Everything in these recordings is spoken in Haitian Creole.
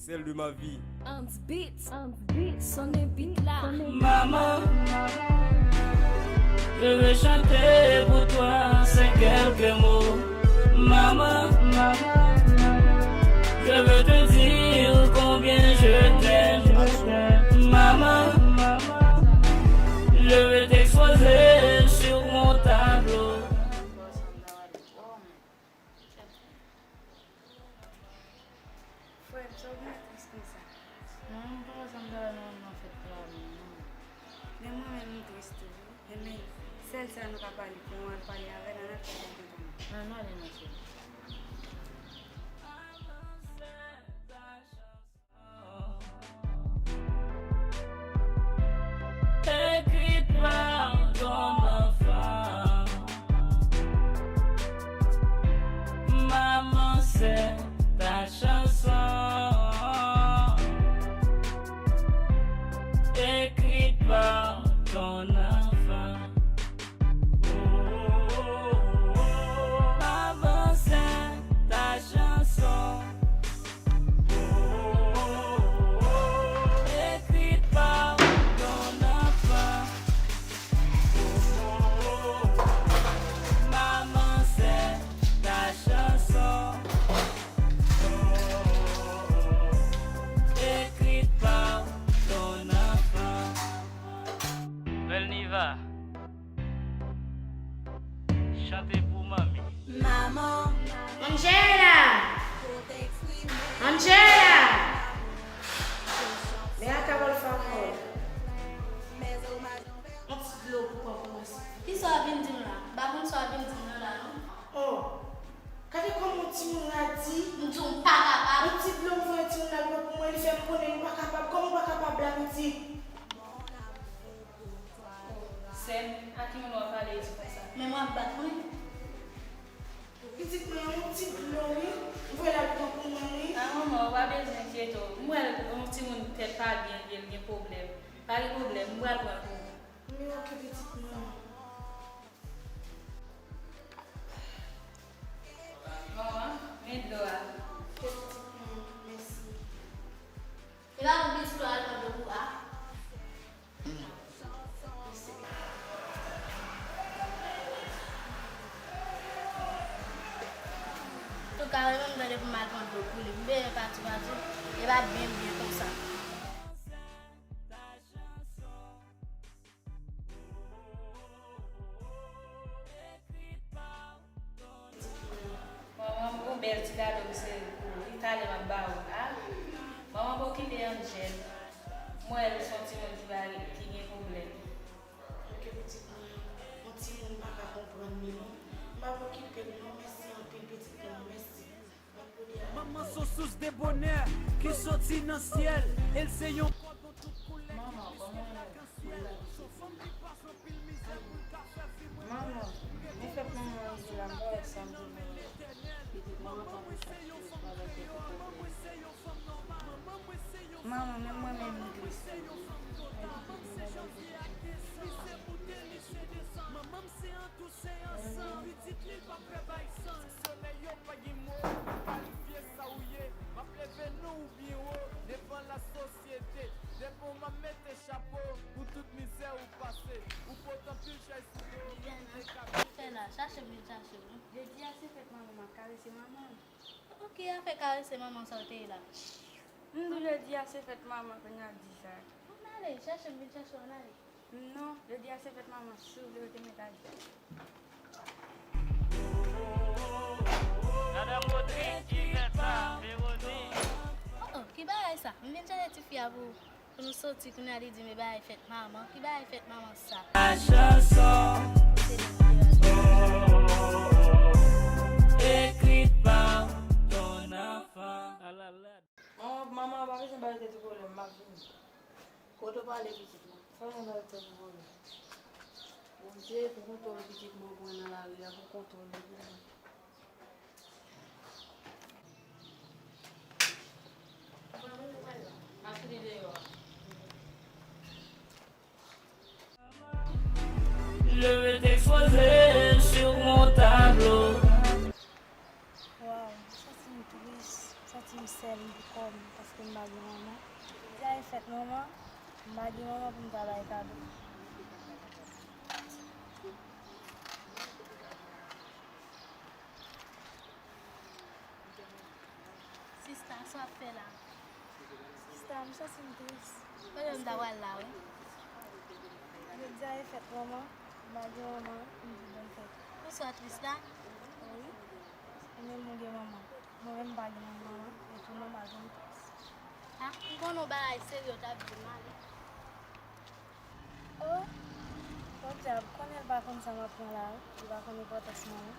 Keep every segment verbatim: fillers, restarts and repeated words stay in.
Celle de ma vie. Hans Beats, Hans Beats, sonne beat là. Maman, je vais chanter pour toi ces quelques mots. Maman, je veux te dire combien je t'aime. Maman, je vais t'exposer sur mon tableau. Frè m, sa w gen tris konsa? Non, m pa wè sa m ta wè nan, nan fèt la menm, non. Men mwen menm, m tris tou, wi. Enben, sèl sa nou ka pale, pou mwen al pale avè l, ann al fè l kontan. Ann ale, ma cheri. Écrite par ton enfant. Maman, c'est ta chanson. Écrite par ton enfant. Maman, c'est ta chanson. Écrite par ton enfant. Maman, c'est ta chanson. Écrite par ton enfant. Velniva. Chante pou manmi. Maman. Angela! Angela! Ven la, Carole fè ankò. Yon ti dlo pou kò pou mwen, silvouplè. Kisa w ap vin di m la? M pa konn sa w ap vin di m nan la, non. Oh! Gade kòman yon timoun radi. M di w m pa kapab. Yon ti dlo m voye timoun nan al pran pou mwen, li fè m konnen m pa kapab. Kòman w pa kapab la, pitit? Sè m, a ki moun w ap pale di konsa? Men w ap bat mwen? Pitit mwen, yon ti dlo, wi. M voye l al pran pou mwen, wi. A, manman, ou pa bezwen enkyete w. M wè l, yon timoun tèt pa byen, li gen pwoblèm. Pa gen pwoblèm, m pral pran l pou ou. Men oke, pitit mwen. Manman, men dlo a. Oke, pitit mwen, mèsi. E pa pou pitit ou al pran dlo pou a? Antouka, mwen menm, tande pou m al pran dlo pou li. M bezwen pati, pati. E pa byen, byen konsa. Manman, m gon bèl ti kado m sere pou ou wi, talè m ap ba ou l a. Manman, pa okipe Angel. M wè l se yon timoun ki pa, ki gen pwoblèm. Oke, pitit mwen, yon timoun pa ka konprann li non. M ap okipe l non, mèsi anpil, pitit mwen, mèsi. Manman se yon sous de bonè ki soti nan syèl. E l se yon kòdon tout koulè ki plisse la kansi. Sou fanm ki pase anpil mizè pou l ka fè vibre. Manman, men fèt manman rive la, m pa wè sa m te vin wè. Pitit manman pa konn sa ki sou travay fè pou pwoblèm. Manman, men mwen menm m tris wi. Manman m se yon sous de ansanm, pitit li l p ap fè bay sans. Solèy yo pa gen mo pou kalifye sa ou ye. M ap leve nou byen wo devan lasosyete. Devan w m ap mete chapo pou tout mizè ou pase. Ou pote anpil chay sou do w, m dekapite. Fè la, chache m vin chache w non. Jodi a se fèt manman, m ap karese manman. Oke, afè karese manman sa w te ye la. M di w jodi a se fèt manman, kounye a w di sa. Ann ale, chache m vin chache w, ann ale. Non, jodi a se fèt manman, si w vle w te mèt al di. Madanm Rodrig ki fè sa, Véronique. Oh, oh, ki bagay sa? M vin chanje tifi a pou, pou nou soti, kounye a li di m e bagay fèt manman. Ki bagay fèt manman sa? La chanson écrite par ton enfant. Manman, manman, pa bezwen ba yo tèt ou pwoblèm, m ap vini. Kote w prale, pitit mwen? Sa w gen ba yo tèt ou pwoblèm? Bondye, pou kontwòl pitit mwen pran nan lari a, pou kontwòl li pou mwen. M ap fini deyò a. Je vais t'exposer sur mon tableau. Waw, m santi m tris, m santi m sèl, m pou kò m, paske Pou m pa gen manman. Jodi a e fèt manman, m pa gen manman pou m ta bay kado. Sista, sa w ap fè la? Sista, m santi m tris. Kote m ta pral la, wi? Jodi a e fèt manman, m pa gen manman, m di bòn fèt. Ou swa tris la? Wi. Ou menm ou gen manman. Mwen menm m pa gen manman, epi manman jwenn plis. Ah, m konnen w bagay serye w t ap di m ale. Oh, podyab, konnen l pa konn sa m ap pran la, wi. Li pa konn enpòtans manman.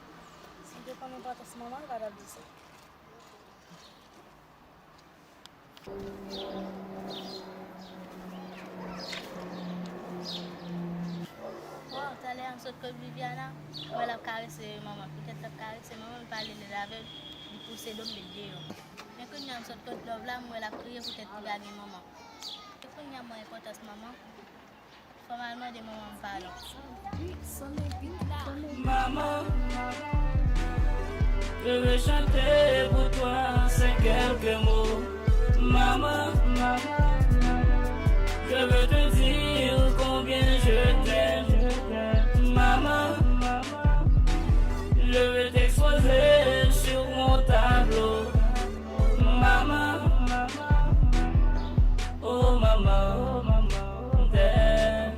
Si l te konn enpòtans manman, l pa t ap di sa. Bon, talè a m sot kot Viviana, m wè l ap karese manman. Poutèt l ap karese manman, m pale lèd avè l, li pouse do m met deyò. Men kounye a m sot kot Love la, m wè l ap kriye poutèt li pa gen manman. E kounye a m wè enpòtans manman. Fò m al mande manman m padon. Maman, je veux chanter pour toi ces quelques mots. Maman, je veux te dire combien je t'aime. Maman, je veux t'exposer sur mon tableau. Maman, oh maman, t'es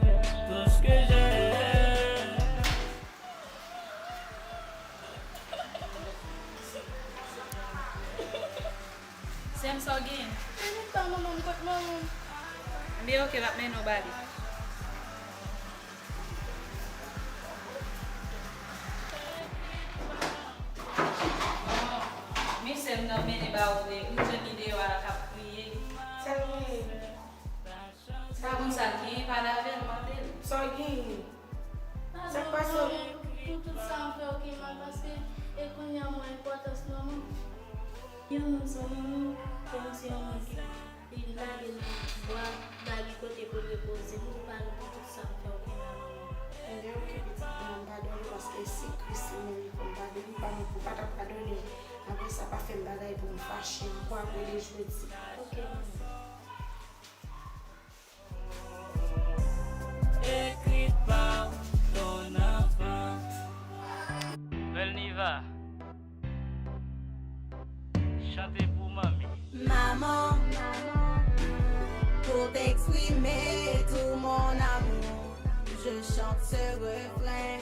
tout ce que j'ai. Sè m, sa w genyen? Pèmèt pa manman m, kot manman m? Ebyen, oke, m ap mennen w ba li. Bon, men sè m nan mennen ba ou, wi. M jwenn li deyò a la k ap kriye. Sa l genyen? M pa konn sa l genyen, pale avè l, mande l. Sa w genyen? Sa k pase w? Pou tout sa m fè w gen mal, paske e kounye a m wè enpòtans manman. Yon moun san manman, kòm se yon moun ki li lage nan bwa, pa gen kote pou l repoze. M tou pale pou tout sa m fè w gen mal, manman. Ebyen, oke, pitit mwen, m padone w, paske si Kris li menm li konn padone m, pa mwen pou pa t ap padone w. Apre sa, pa fè m bagay pou m fache ankò apre de jodi. Oke, manman. Écrite par ton enfant. Velniva, chante pou manmi. Maman, pour t'exprimer tout mon amour, je chante ce refrain.